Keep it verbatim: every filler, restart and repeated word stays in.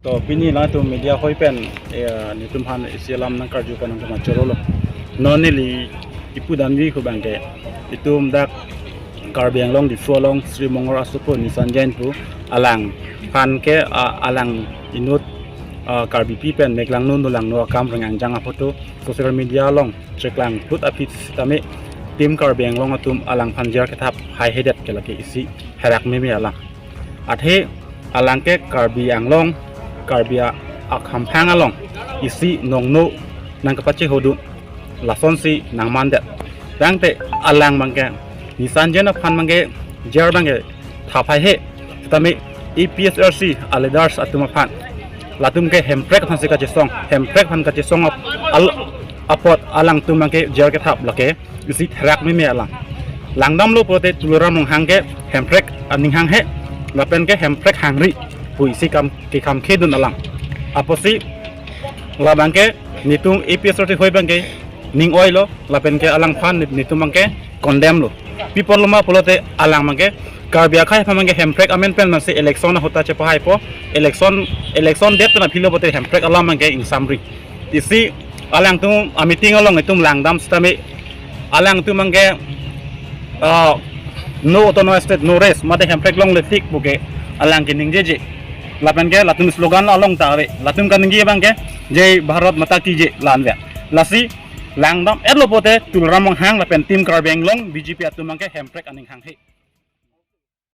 To pini latum media hoi pen, eh, netum aphan isi alam nangkarju pon nangkama chorolo. Non neli ipu damji hu abangke, itum dak Karbi Anglong Diphu along Sri Mongar asopo Nisan Jain pu, alangphan ke, ah, alang inut, ah, Karbipi pen meklangno nolangno akam rengangjang aphoto social media along cheklang phut aphi sitame Team Karbi Anglong atum alangphan jail kethap haihedet ke lake isi herak meme alang. Athe alang ke Karbi Anglong, Karbi a-, akhamphang along isi nongno nangkapachehodun, lasonsi nangmandet. Tangte alang abangke Nisan Jain aphan abangke jail abangke thap haihe. Sitame A P H L C a-leaders atum aphan, latum ke Hemprek aphansi kachesong, Hemprek aphan kachesong ap-, al-, apot alangtum abangke jail kethap lake isi therak meme alang. Langdamlo pulote Tuliram Ronghang ke Hemprek aning hanghe, lapen ke Hemprek hangri pu isi kam kekham khedun alang. Apotsi labangke netum A P H L C hoi abangke ning oilo, lapen ke alangphan nit-, netum abangke condemn lo. Pi apotlo ma pulote alang abangke Karbi akhei aphan abangke Hemprek amen pen mansi election ahut ta chepahaipo, election, election date pen aphi lo pulote Hemprek alam abangke ingsamri. Isi alangtum a-meeting along itum langdam sitame alangtum abangke, ah, "No autonomous state, no rest," mate Hemprek longle tik pu ke alang keningjeje. Lapen ke latum slogan along ta ave. Latum kaningje abangke "Jai Bharat Mata Ki Jai" la-an ave. Lasi langdam-etlo pulote Tuliram Ronghang lapen Team Karbi Anglong B J P atum abangke Hemprek aning hanghe.